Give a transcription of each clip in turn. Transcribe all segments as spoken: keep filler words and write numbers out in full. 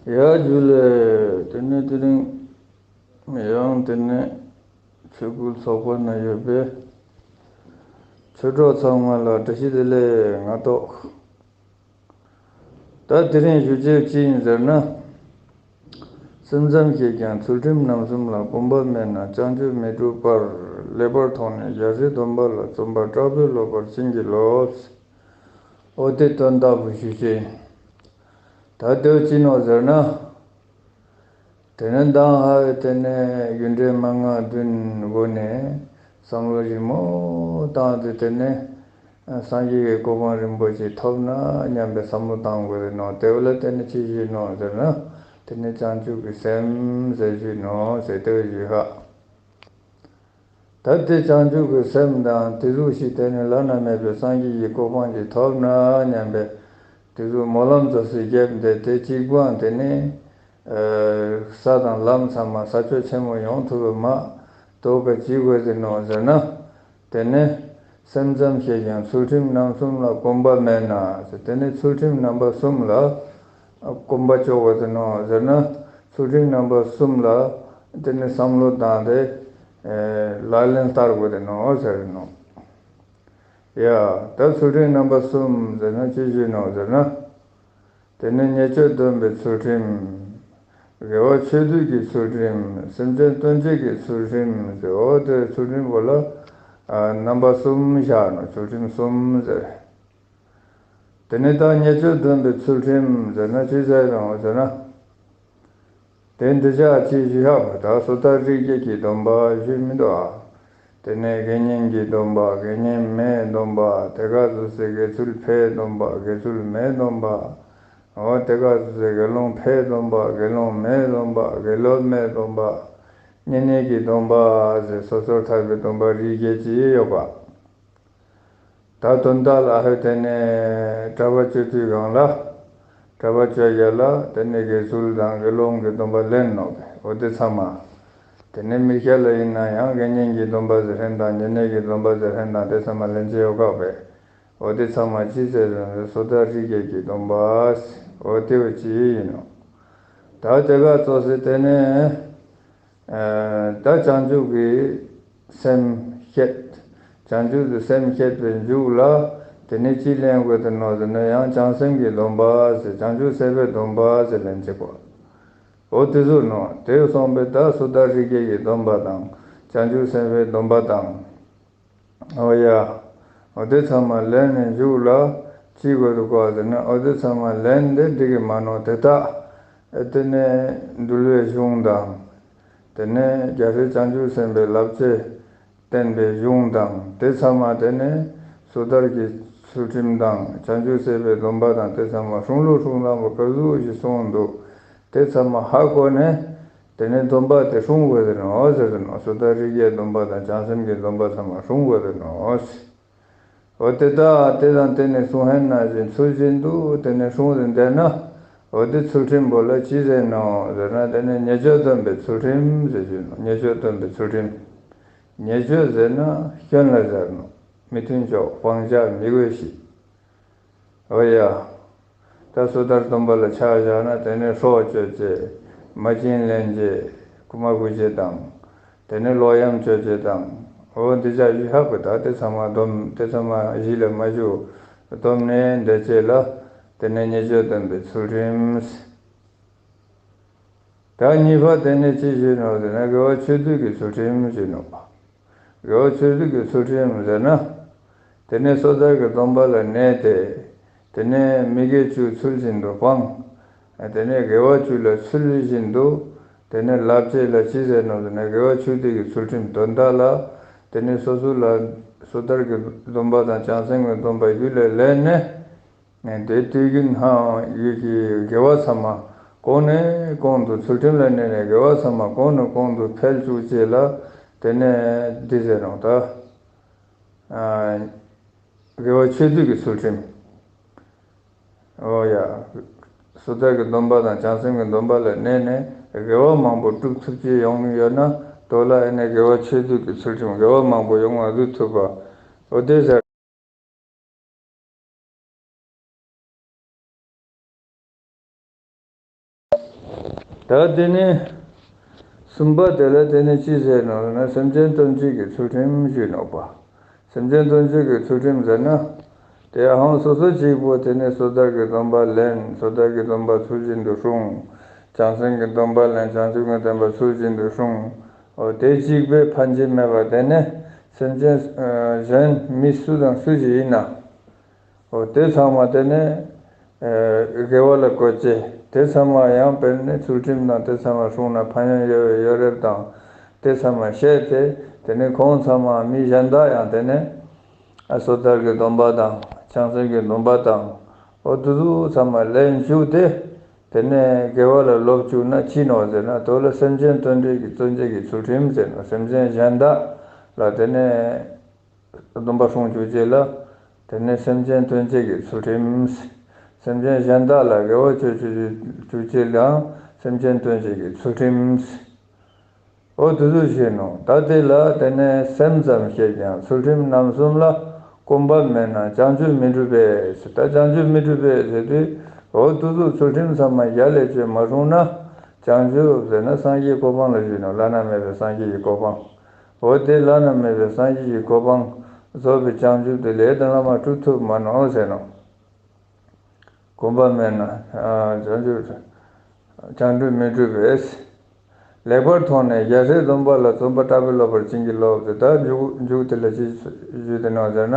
ཡ་ཇུ་ལེ། དེ་ནས་དེ་རིང་ཡང་དེ་ནས་ཆོས་སྐུལ་ཚོགས་པ་ན་ཡོད་པའི་ཆོས་གྲོགས་ཚང་མ་ལ་བཀྲ་ཤིས་བདེ་ལེགས་ངག་ཐོག་ད་དེ་རིང་ཞུ་ཆེད་ཅི་ཡིན་ཟེར་ན། སེམས་ཙམ་ཤེས་ཀྱང་ཚུལ་ཁྲིམས་རྣམ་གསུམ་ལ། གོམས་པ་མེད་ན་བྱང་ཆུབ་མི་འགྲུབ་པར། ཀླད་པར་མཐོང་ནས་རྒྱལ་སྲས་སྡོམ་པ་ལ། བརྩོན་པ་དྲག་པོས་ལོག་པར་བྱིན་གྱིས་རློབས། ཨོ་དེ་དོན་དག་པོ་ཞུ་ཆེད་ཡིན། ད་དེའོ་ཅི་ནོ་ཟེར་ན། དེ་ནས་མདང་ཧ་བའི་དེ་ནས་རྒྱུ་འབྲས་མན་ངག་བདུན་སྒོ་ནས་བསམ་བློ་ཞིབ་མོ་བཏང་སྟེ། དེ་ནས་སངས་རྒྱས་ཀྱི་གོ་འཕང་རིན་པོ་ཆེ་ཐོབ་ན་སྙམ་པའི་བསམ་བློ་བཏང་དགོས་རེད་ནོ། དེ་བ་ལ་དེ་ནས་ཅི་ཞུས་ནོ་ཟེར་ན། དེ་ནས་བྱང་ཆུབ་ཀྱི་སེམས་ཟེར་ཞུས་ནོ་ཟེར་དེ་བས་ཞུས་ཧ། ད་དེ་བྱང་ཆུབ་ཀྱི་སེམས་དང་དེ་ཟུག་ཞིག་དེ་ནི་བླ་ན་མེད་པའི་སངས་རྒྱས་ཀྱི་གོ་འཕང་ཅིག་ཐོབ་ན་སྙམ་པའི་དེ་ཟུག་སྨོན་ལམ་རྫོགས་སུ་བརྒྱབ་སྟེ། དེ་གཅིག་པོའང་དེ་ནི་ས་དང་ལམ་ཚང་མ་ས་ཕྱོགས་ཆེན་མོ་ཡོང་ཐུབ་པ་མ་གཏོགས་པ་ཅི་དགོས་ཟེར་ནོ་ཟེར་ན། དེ་ནི་སེམས་ཙམ་ཤེས་ཀྱང་ཚུལ་ཁྲིམས་རྣམ་གསུམ་ལ་གོམས་པ་མེད་ན་ཟེར། དེ་ནི་ཚུལ་ཁྲིམས་རྣམ་པ་གསུམ་ལ་གོམས་པ་ཅོག་གོ་དེ་ནོ་ཟེར་ན། ཚུལ་ཁྲིམས་རྣམ་པ་གསུམ་ལ་དེ་ནི་བསམ་བློ་བཏང་སྟེ་ལག་ལེན་བསྟར་དགོས་དེ་ནོ་ཟེར་ནོ། ཡ། ད་ཚུལ་ཁྲིམས་རྣམ་པ་གསུམ་ཟེར་ན་ཅི་ཞུ་ནོ་ཟེར་ན། དེ་ནི་ཉེས་སྤྱོད་སྡོམ་པའི་ཚུལ་ཁྲིམས། དགེ་བ་ཆོས་སྡུད་ཀྱི་ཚུལ་ཁྲིམས། སེམས་ཅན་དོན་བྱེད་ཀྱི་ཚུལ་ཁྲིམས་ཟེར། འོ་དེ་ཚུལ་ཁྲིམས་པོ་ལ་རྣམ་པ་གསུམ་བཞག་ནོ། ཚུལ་ཁྲིམས་གསུམ་ཟེར། དེ་ནས་ད་ཉེས་སྤྱོད་སྡོམ་པའི་ཚུལ་ཁྲིམས་ཟེར་ན་ཅི་ཟེར་རང་ཟེར་ན། དེ་འདི་ཅག་ཅེས་ཞུ་ཡག་པོ་ད་སོ་ཐར་རིགས་བརྒྱད་ཀྱི་སྡོམ་པ་ཞུས་མི་འདུག་ཨ། དེ་ནས་དགེ་བསྙེན་གྱི་སྡོམ་པ། དགེ་བསྙེན་མའི་སྡོམ་པ། དེ་སྐབས་སུ་སའི་དགེ་ཚུལ་ཕའི་སྡོམ་པ། དགེ་ཚུལ་མའི་སྡོམ་པ། འོ་དེ་སྐབས་སུ་སའི་དགེ་སློང་ཕའི་སྡོམ་པ། དགེ་སློང་མའི་སྡོམ་པ། དགེ་སློབ་མའི་སྡོམ་པ། བསྙེན་གནས་ཀྱི་སྡོམ་པ་ཟེར་སོ་སོར་ཐར་པའི་སྡོམ་པ་རིགས་བརྒྱད་ཅིག་ཡོད་པ། ད་དོན་དག་ལ་ཧོད་དེ་ནས་གྲྭ་པ་གཅོད་དུས་སྒང་ལ། གྲྭ་པ་གཅོད་ཡ་ལ་དེ་ནས་དགེ་ཚུལ་དང་དགེ་སློང་གི་སྡོམ་པ་ལེན་ནོ་གི། འོ་དེ་ཚང་མ། དེ་ནས་མི་སྐྱ་ལ་ཡིན་ན་ཡང་དགེ་བསྙེན་གྱི་སྡོམ་པ་ཟེར་མཁན་དང་བསྙེན་གནས་ཀྱི་སྡོམ་པ་ཟེར་མཁན་དང་དེ་ཚང་མ་ལེན་བྱེད་ཡོད་ག་བས། འོ་དེ་ཚང་མ་ཅི་ཟེར་ཟེར་ན་སོ་ཐར་རིགས་བརྒྱད་ཀྱི་སྡོམ་པ། འོ་དེ་བ་ཅི་ཡིན་ནོ། ད་དེ་ག་ཙོགས་སེ་དེ་ནས། ད་བྱང་ཆུབ་ཀྱི་སེམས་བསྐྱེད། བྱང་ཆུབ་ཀྱི་སེམས་བསྐྱེད་པའི་མཇུག་ལ་དེ་ནས་ཅི་ལེན་དགོས་དེ་ནོ་ཟེར་ན་ཡང་བྱང་སེམས་ཀྱི་སྡོམ་པ་ཟེར། བྱང་ཆུབ་སེམས་དཔའི་སྡོམ་པ་ཟེར་ལེན་བྱེད་དགོས། འོ་དེ་ཟུག་ནོ། དེ་སོང་པས་ད་སོ་ཐར་རིགས་བརྒྱད་ཀྱི་སྡོམ་པ་དང་བྱང་ཆུབ་སེམས་དཔའི་སྡོམ་པ་དང་། འོ་ཡ། འོ་དེ་ཚང་མ་ལེན་ནས་མཇུག་ལ་ཅི་དགོས་འདུག་གོ་ཟེར་ན། འོ་དེ་ཚང་མ་ལེན་དེ་འགྲིག་གི་མ་ནོ། དེ་དག་དེ་ནས་འདུལ་བའི་གཞུང་དང་། དེ་ནས་རྒྱལ་སྲས་བྱང་ཆུབ་སེམས་དཔའི་བསླབ་བྱ་བསྟན་པའི་གཞུང་དང་དེ་ཚང་མ། དེ་ནས་སོ་ཐར་གྱི་ཚུལ་ཁྲིམས་དང་བྱང་ཆུབ་སེམས་དཔའི་སྡོམ་པ་དང་དེ་ཚང་མ་སྲུང་ལུགས་སྲུང་ལམ་པོ་ག་ཟུག་ཞིག་གསུངས་འདུག། དེ་ཚང་མ་ཧ་གོ་ནས། དེ་ནས་སྡོམ་པ་དེ་སྲུང་དགོས་ཟེར་ནོ་ཟེར་ནོ། སོ་ཐར་རིགས་བརྒྱད་སྡོམ་པ་དང་བྱང་སེམས་ཀྱི་སྡོམ་པ་ཚང་མ་སྲུང་དགོས་ཟེར་ནོ། འོ་དེ་དག་དེ་དང་དེ་ནས་གསུངས་ཧན་ན་བཞིན་ཚུལ་བཞིན་དུ་དེ་ནས་སྲུང་ཟིན་བསྡད་ན། འོ་དེ་ཚུལ་ཁྲིམས་པོ་ལ་ཅི་ཟེར་ནོ་ཟེར་ན། དེ་ནས་ཉེས་སྤྱོད་སྡོམ་པའི་ཚུལ་ཁྲིམས་ཟེར་ཞུ་ནོ། ཉེས་སྤྱོད་སྡོམ་པའི་ཚུལ་ཁྲིམས། ཉེས་སྤྱོད་ཟེར་ན་སྐྱོན་ལ་ཟེར་ནོ། མི་མཐུན་ཕྱོགས་སྤང་བྱ་མི་དགོས་ཤིག། འོ་ཡ། ད་སོ་ཐར་སྡོམ་པ་ལ་ཆ་བཞག་ན་དེ་ནས་སྲོག་གཅོད་བྱེད། མ་བྱིན་ལེན་བྱེད། རྐུ་མ་རྐུ་བྱེད་དང་། དེ་ནས་ལོག་གཡེམ་གཅོད་བྱེད་དང་། འོ་འདི་ཅག་བཞི་ལྷག་པའི་ད་དེ་ཚང་མ་སྡོམ། དེ་ཚང་མ་གཞི་ལ་མ་ཞུགས་སྡོམ་ནས་འདས་བྱེད་ལ་དེ་ནས་ཉེས་སྤྱོད་སྡོམ་པའི་ཚུལ་ཁྲིམས། ད་གཉིས་པ་དེ་ནས་ཅི་ཞུས་ནོ་ཟེར་ན་དགེ་བ་ཆོས་སྡུད་ཀྱི་ཚུལ་ཁྲིམས་ཞུས་ནོ། དགེ་བ་ཆོས་སྡུད་ཀྱི་ཚུལ་ཁྲིམས་ཟེར་ན། དེ་ནས་སོ་ཐར་གྱི་སྡོམ་པ་ལ་གནས་ཏེ། དེ་ནས་མི་དགེ་བཅུ་ཚུལ་བཞིན་དུ་སྤང་། དེ་ནས་དགེ་བ་བཅུ་ལ་ཚུལ་བཞིན་དུ། དེ་ནས་བསླབ་བྱ་ལ་ཅི་ཟེར་ནོ་ཟེར་ན་དགེ་བ་ཆོས་སྡུད་ཀྱི་ཚུལ་ཁྲིམས་དོན་དག་ལ། དེ་ནས་སོ་སོ་ལ་སོ་ཐར་གྱི་སྡོམ་པ་དང་བྱང་སེམས་ཀྱི་སྡོམ་པ་རྒྱུད་ལ་ལེན་ནས། དེ་དུས་རྒྱུན་ཧང་ཡོད་ཀྱི་དགེ་བ་ཚང་མ་གོང་ནས་གོང་དུ། ཚུལ་ཁྲིམས་ལ་གནས་ནས་དགེ་བ་ཚང་མ་གོང་ནས་གོང་དུ་འཕེལ་བཅུག་བྱེད་ལ། དེ་ནས་འདི་ཟེར་རུང་ད། དགེ་བ་ཆོས་སྡུད་ཀྱི་ཚུལ་ཁྲིམས། འོ་ཡ། སོ་ཐར་གྱི་སྡོམ་པ་དང་བྱང་སེམས་ཀྱི་སྡོམ་པ་ལ་གནས་ནས་དགེ་བ་མང་པོ་སྒྲུབ་ཐུབ་ཀྱི་ཡོང་ཡོད་ན། དོ་ལ་ཨེ་ནས་དགེ་བ་ཆོས་སྡུད་ཀྱི་ཚུལ་ཁྲིམས་དགེ་བ་མང་པོ་ཡོང་བ་བཟོ་ཐུབ་པ། འོ་དེ་ཟེར། ད་དེ་ནས་གསུམ་པ་དེ་ལ་དེ་ནས་ཅི་ཟེར་ནོ་ན། སེམས་ཅན་དོན་བྱེད་ཀྱི་ཚུལ་ཁྲིམས་ཞུས་ནོ་པ། སེམས་ཅན་དོན་བྱེད་ཀྱི་ཚུལ་ཁྲིམས་ཟེར་ན། དེ་ཡང་སོ་སོ་གཅིག་པོ་དེ་ནས་སོ་ཐར་གྱི་སྡོམ་པ་ལེན། སོ་ཐར་གྱི་སྡོམ་པ་ཚུལ་བཞིན་དུ་སྲུང་། བྱང་སེམས་ཀྱི་སྡོམ་པ་ལེན། བྱང་ཆུབ་ཀྱི་སྡོམ་པ་ཚུལ་བཞིན་དུ་སྲུང་། འོ་དེ་གཅིག་པས་ཕན་གྱི་མེད་པ། དེ་ནས་སེམས་ཅན་གཞན་མི་སུ་དང་སུ་ཞིག་ཡིན་ན། འོ་དེ་ཚང་མ་དེ་ནས་དགེ་བ་ལ་བཀོལ་ཅེས། དེ་ཚང་མ་ཡང་དཔེར་ན་ཚུལ་ཁྲིམས་དང་དེ་ཚང་མ་སྲུང་ན་ཕན་ཡོན་ཡོད་པའི་ཡོད་རེད་དང་། དེ་ཚང་མ་བཤད་དེ། དེ་ནས་ཁོང་ཚང་མ་མི་གཞན་དག་ཡང་དེ་ནས་ཨ་སོ་ཐར་གྱི་སྡོམ་པ་དང་། བྱང་སེམས་ཀྱི་སྡོམ་པ་དང་། འོ་དེ་ཚོ་ཚང་མ་ལེན་བཅུག་སྟེ། དེ་ནས་དགེ་བ་ལ་ལོབས་བཅུག་ན་ཅི་ནོ་ཟེར་ན། དེ་ལ་སེམས་ཅན་དོན་བྱེད་ཀྱི་དོན་བྱེད་ཀྱི་ཚུལ་ཁྲིམས་ཟེར་ནོ། སེམས་ཅན་གཞན་དག་ལ་དེ་ནས་སྡོམ་པ་སྲུང་བཅུག་ཅེས་ལ། དེ་ནས་སེམས་ཅན་དོན་བྱེད་ཀྱི་ཚུལ་ཁྲིམས། སེམས་ཅན་གཞན་དག་ལ་དགེ་བ་སྤྱོད་བཅུག་ཅེས་ལའང་སེམས་ཅན་དོན་བྱེད་ཀྱི་ཚུལ་ཁྲིམས། འོ་དེ་ཚོ་བྱས་ནོ། ད་དེ་ལ་དེ་ནས་སེམས་ཙམ་བཤད་ཀྱང་ཚུལ་ཁྲིམས་རྣམ་གསུམ་ལ་གོམས་པ་མེད་ན་བྱང་ཆུབ་མི་འགྲུབ་པས། ད་བྱང་ཆུབ་མི་འགྲུབ་པས་ཟེར་དུས། འོ་དེ་ཚོ་ཚུལ་ཁྲིམས་ཚང་མ་ཡར་ལས་བཅོས་མ་བྱུང་ན། བྱང་ཆུབ་ཟེར་ན་སངས་རྒྱས་གོ་འཕང་ལ་ཞུགས་ནོ། བླ་ན་མེད་པའི་སངས་རྒྱས་ཀྱི་གོ་འཕང་། འོ་དེ་བླ་ན་མེད་པའི་སངས་རྒྱས་ཀྱི་གོ་འཕང་རྫོགས་པའི་བྱང་ཆུབ་དེ་ལས་དོན་ལ་མ་འགྲུབ་ཐུབ་མ་ནོ་ཟེར་ནོ། གོམས་པ་མེད་ན་བྱང་ཆུབ་བྱང་ཆུབ་མི་འགྲུབ་པས། ལེགས་པར་མཐོང་ནས་རྒྱལ་སྲས་སྡོམ་པ་ལ། བརྩོན་པ་དྲག་པོས་སློབ་པར་བྱིན་གྱིས་རློབས་ཟེར། ད་མཇུག་མཇུག་དེ་ལ་ཅི་ཞུས་ཏེ་ནོ་ཟེར་ན།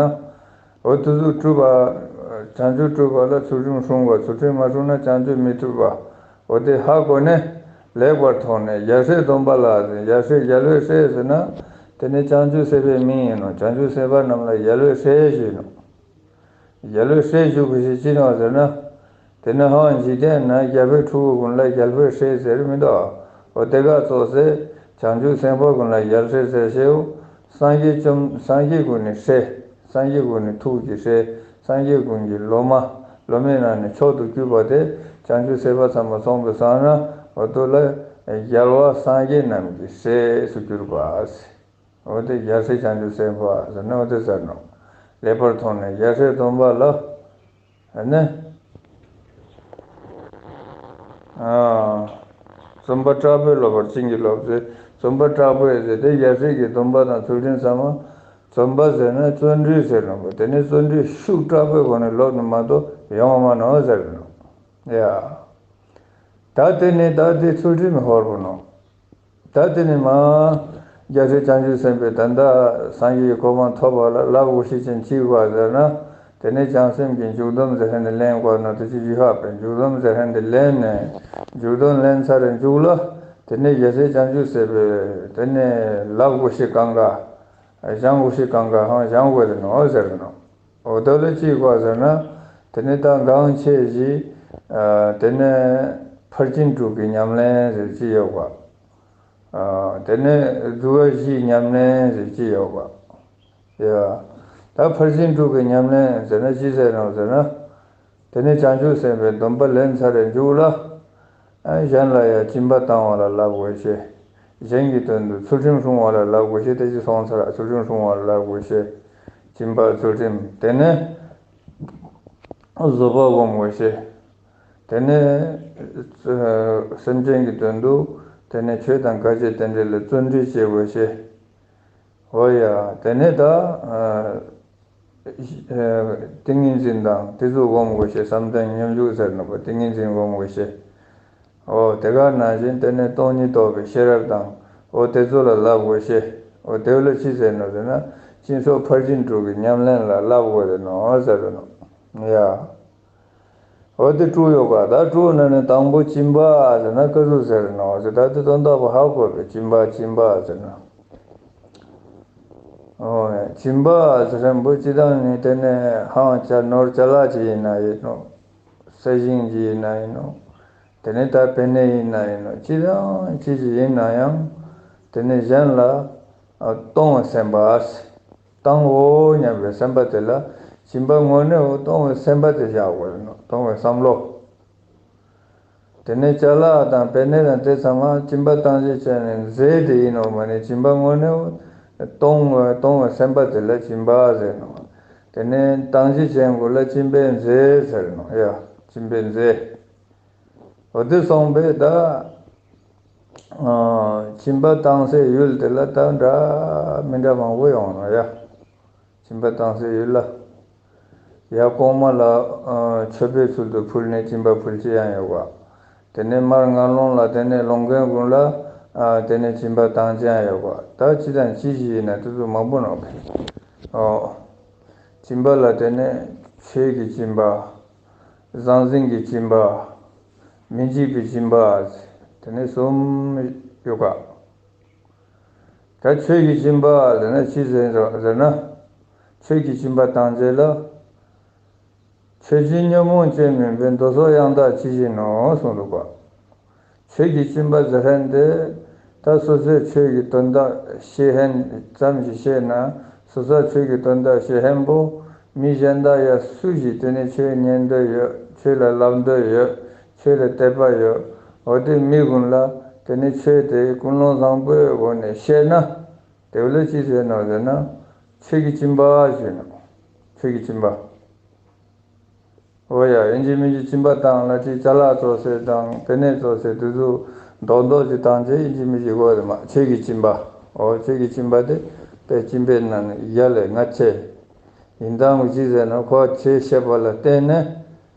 འོ་དེ་ཚོ་གྲུབ་པ། བྱང་ཆུབ་གྲུབ་པ་ལ་ཚུལ་ཁྲིམས་སྲུང་བ། ཚུལ་ཁྲིམས་མ་སྲུང་ན་བྱང་ཆུབ་མི་ཐུབ་པ། འོ་དེ་ཧ་གོ་ནས་ལེགས་པར་མཐོང་ནས་རྒྱལ་སྲས་སྡོམ་པ་ལ་ཟེར། རྒྱལ་སྲས་རྒྱལ་བའི་སྲས་ཟེར་ན། དེ་ནི་བྱང་ཆུབ་སེམས་དཔའི་མིང་ཡིན་ནོ། བྱང་ཆུབ་སེམས་དཔའ་རྣམས་ལ་རྒྱལ་བའི་སྲས་ཞུས་ནོ། རྒྱལ་བའི་སྲས་ཞུ་དགོས་ཞེས་ཅི་ནོ་ཟེར་ན། དེ་ནི་ཧང་འཇིག་རྟེན་ན་རྒྱལ་པོའི་ཕྲུ་གུ་ཀུན་ལ་རྒྱལ་པོའི་སྲས་ཟེར་མི་འདུག་འོ་དེ་ག་ཙོགས་སེ་བྱང་ཆུབ་སེམས་དཔའ་ཀུན་ལ་རྒྱལ་སྲས་ཟེར་ཞེའུ། སངས་རྒྱས་བཅོམ། སངས་རྒྱས་ཀུན་ནི་སྲས། སངས་རྒྱས་ཀུན་ནི་ཐུགས་ཀྱི་སྲས། སངས་རྒྱས་ཀུན་གྱི་སློབ་མ། སློབ་མའི་ནང་ནས་མཆོག་ཏུ་གྱུར་པ་དེ་བྱང་ཆུབ་སེམས་དཔའ་ཚང་མ་སོང་བའི་སང་ན། འོ་དེ་ལ་རྒྱལ་བ་སངས་རྒྱས་རྣམས་ཀྱི་སྲས་སུ་གྱུར་པ། འོ་དེ་རྒྱལ་སྲས་བྱང་ཆུབ་སེམས་དཔའ་ཟེར་ན་འོ་དེ་ཟེར་ནོ། ལེགས་པར་མཐོང་ནས་རྒྱལ་སྲས་སྡོམ་པ་ལ། ཨ་ནི། ཨ། བརྩོན་པ་དྲག་པོས་སློབ་པར་བྱིན་གྱིས་རློབས་ཟེར། བརྩོན་པ་དྲག་པོས་ཟེར་དེ་རྒྱལ་སྲས་ཀྱི་སྡོམ་པ་དང་ཚུལ་ཁྲིམས་ཚང་མ། བརྩོན་པ་ཟེར་ན་བརྩོན་འགྲུས་ཟེར་ནོ། དེ་ནི་བརྩོན་འགྲུས་ཤུགས་དྲག་པོའི་སྒོ་ནས་སློབ་ནི་མ་གཏོགས་ཡོང་བ་མ་ནོ་ཟེར་ནོ། ཡ། ད་དེ་ནི་ད་དེ་ཚུལ་ཁྲིམས་ཧོར་པོ་ནོ། ད་དེ་ནི་མ། རྒྱལ་སྲས་བྱང་ཆུབ་སེམས་དཔའི་ད་ལྟ་སངས་རྒྱས་ཀྱི་གོ་འཕང་ཐོབ་པ་ལ་བསླབ་དགོས་ཤེས་ཅན་གཅིག་པ་ཟེར་ན། དེ་ནི་བྱང་སེམས་ཀྱི་འཇུག་སྡོམ་ཟེར་མཁན་དེ་ལེན་དགོས་ནོ། དེ་ཅི་ཡུལ་ཧ་པའི་འཇུག་སྡོམ་ཟེར་མཁན་དེ་ལེན་ནས། འཇུག་སྡོམ་ལེན་ཚར་རེ་མཇུག་ལ། དེ་ནི་རྒྱལ་སྲས་བྱང་ཆུབ་སེམས་དཔའི་དེ་ནི་བསླབ་དགོས་ཤེས་གང་ག་བཞེངས་དགོས་ཤེས་གང་ག་ཧང་བཞེངས་དགོས་དེ་ནོ་ཟེར་ནོ། འོ་དེ་ལ་ཅི་དགོས་ཟེར་ན། དེ་ནི་ད་འགངས་ཆེ་ཞིག་ཨ། དེ་ནི་ཕར་ཕྱིན་དྲུག་གི་ཉམས་ལེན་ཟེར་ཅི་ཡོད་པ། ཨ། དེ་ནི་དུ་བ་བཞིའི་ཉམས་ལེན་ཟེར་ཅི་ཡོད་པ། ཡ། ད་ཕར་ཕྱིན་དྲུག་གི་ཉམས་ལེན་ཟེར་ན་ཅི་ཟེར་ནོ་ཟེར་ན། དེ་ནི་བྱང་ཆུབ་སེམས་དཔའི་སྡོམ་པ་ལེན་ཚར་རེ་མཇུག་ལ། ཨ། གཞན་ལ་ཡང་སྦྱིན་པ་བཏང་བ་ལ་བསླབ་དགོས་ཤེས། གཞན་གྱི་དོན་དུ་ཚུལ་ཁྲིམས་སྲུང་བ་ལ་བསླབ་དགོས་ཤེས། དེ་ཅི་སོང་ཚར་ཚུལ་ཁྲིམས་སྲུང་བ་ལ་བསླབ་དགོས་ཤེས། སྦྱིན་པ་ཚུལ་ཁྲིམས་དེ་ནི་བཟོད་པ་སྒོམ་དགོས་ཤེས། དེ་ནི་སེམས་ཅན་གྱི་དོན་དུ་དེ་ནི་ཆོས་དང་དགའ་བྱེད་རྟེན་འབྲེལ་ལ་བརྩོན་འགྲུས་བྱེད་དགོས་ཤེས། འོ་ཡ། དེ་ནས་ད་ཨ་ཏིང་ངེ་འཛིན་དང་དེ་ཚོ་སྒོམ་དགོས་ཤེས། བསམ་གཏན་སྙོམས་འཇུག་ཟེར་ནོ་པ། ཏིང་ངེ་འཛིན་སྒོམ་དགོས་ཤེས། འོ་དེ་ག་ནང་བཞིན་དེ་ནས་སྟོང་ཉིད་རྟོགས་པའི་ཤེས་རབ་དང་། འོ་དེ་ཚོ་ལ་བསླབ་དགོས་ཤེས། འོ་དེ་ལ་ཅི་ཟེར་ནོ་ཟེར་ན། སྦྱིན་སོགས་ཕར་ཕྱིན་དྲུག་གི་ཉམས་ལེན་ལ་བསླབ་དགོས་ཟེར་ནོ་ཟེར་ནོ། ཡ། འོ་དེ་དྲུག་ཡོད་པ། ད་དྲུག་ནང་ནས་དང་པོ་སྦྱིན་པ་ཟེར་ན་ཀ་ཟུག་ཟེར་ནོ་ཟེར། ད་དེ་དོན་དག་པོ་ཧ་གོ་བས། སྦྱིན་པ་སྦྱིན་པ་ཟེར་ན། འོ་སྦྱིན་པ་ཟེར་མཁན་པོ་སྤྱིར་བཏང་ནི་དེ་ནས་ཧང་ཅ་ནོར་ཅ་ལག་ཅིག་ཡིན་ན་ཡིན་ནོ། ས་ཞིང་ཅིག་ཡིན་ན་ཡིན་ནོ། དེ་ནས་ད་པེ་ནེ་ཡིན་ན་ཡིན་ནོ། སྤྱིར་བཏང་ཅི་ཞིག་ཡིན་ན་ཡང་། དེ་ནས་གཞན་ལ་གཏོང་བའི་སེམས་པ། བཏང་འོ་སྙམ་པའི་སེམས་པ་དེ་ལ་སྦྱིན་པ་དངོས་གནས་འོ་གཏོང་བའི་སེམས་པ་དེ་བཞག་དགོས་ནོ། གཏོང་བའི་བསམ་བློ། དེ་ནས་ཅ་ལག་དང་པེ་ནེ་དང་དེ་ཚང་མ་སྦྱིན་པ་བཏང་ཅེས་བྱས་ནས་རྫས་དེ་ཡིན་ནོ་མ་ནི། སྦྱིན་པ་དངོས་གནས་འོ་གཏོང་བའི་གཏོང་བའི་སེམས་པ་དེ་ལ་སྦྱིན་པ་ཟེར་ནོ། དེ་ནས་བཏང་ཅེས་བྱས་མགོ་ལ་སྦྱིན་པའི་རྫས་ཟེར་ནོ། ཡ། སྦྱིན་པའི་རྫས། འོ་དེ་སོང་པས་ད། ཨ། སྦྱིན་པ་བཏང་སའི་ཡུལ་དེ་ལ་ད་འདྲ་མི་འདྲ་མང་པོ་ཡོང་ནོ་ཡ། སྦྱིན་པ་བཏང་སའི་ཡུལ་ལ། ཡ། གོང་མ་ལ། ཨ། མཆོད་པའི་ཚུལ་དུ་ཕུལ་ནས་སྦྱིན་པ་ཕུལ་ཅི་ཡང་ཡོད་པ། དེ་ནས་མར་ངན་སློང་ལ། དེ་ནས་སློང་མཁན་ཀུན་ལ། ཨ། དེ་ནས་སྦྱིན་པ་བཏང་ཅི་ཡང་ཡོད་པ། ད་ཅི་དང་ཅི་ཞིག་ཡིན་ན་དེ་ཚོ་མང་པོ་ནོ། ཨོ། སྦྱིན་པ་ལ་དེ་ནས་ཆོས་ཀྱི་སྦྱིན་པ། ཟང་ཟིང་གི་སྦྱིན་པ། མི་འཇིགས་པའི་སྦྱིན་པ། དེ་ནས་གསུམ་ཡོད་ཀ། ད་ཆོས་ཀྱི་སྦྱིན་པ་ཟེར་ན་ཅི་ཟེར་ཟེར་ན། ཆོས་ཀྱི་སྦྱིན་པ་བཏང་རྗེས་ལ། ཆོས་སྦྱིན་ཉོན་མོངས་ཅན་མིན་པའི། མདོ་སོགས་ཡང་དག་ཇི་བཞིན་ནོ་གསུངས་འདུག་པ། ཆོས་ཀྱི་སྦྱིན་པ་ཟེར་མཁན་དེ། ད་སོ་སོས་ཆོས་ཀྱི་དོན་དག་ཤེས་ཧན་ཙམ་ཞིག་ཤེས་ན། སོ་སོ་ཆོས་ཀྱི་དོན་དག་ཤེས་ཧན་པོ། མི་གཞན་དག་ཡ་སུ་ཞིག་དེ་ནས་ཆོས་ཉན་འདོད་ཡོད། ཆོས་ལ་བསླབ་འདོད་ཡོད། ཆོས་ལ་དད་པ་ཡོད། འོ་དེ་མི་ཀུན་ལ་དེ་ནས་ཆོས་དེ་ཀུན་སློང་བཟང་པོའི་སྒོ་ནས་བཤད་ན། དེ་ལ་ཅི་ཟེར་ནོ་ཟེར་ན། ཆོས་ཀྱི་སྦྱིན་པ་ཞུ་ནོ། ཆོས་ཀྱི་སྦྱིན་པ། འོ་ཡ། ཡིན་གཅིག་མིན་གཅིག་སྦྱིན་པ་བཏང་ལ་ཅིག་ཅ་ལག་བཙོ་སའི་དང་པེ་ནེ་བཙོ་སའི་དུས་སུ་རྡོག་རྡོག་ཅིག་བཏང་རྗེས་ཡིན་གཅིག་མིན་གཅིག་དགོས་རེད་མ། ཆོས་ཀྱི་སྦྱིན་པ། འོ། ཆོས་ཀྱི་སྦྱིན་པ་དེ་དཔེ་སྦྱིན་པའི་ནང་ནས་ཡ་ལས་ང་ཆེ། ཡིན་དང་གི་ཅི་ཟེར་ན། ཁོ་ཆོས་བཤད་པ་ལ་བརྟེན་ནས།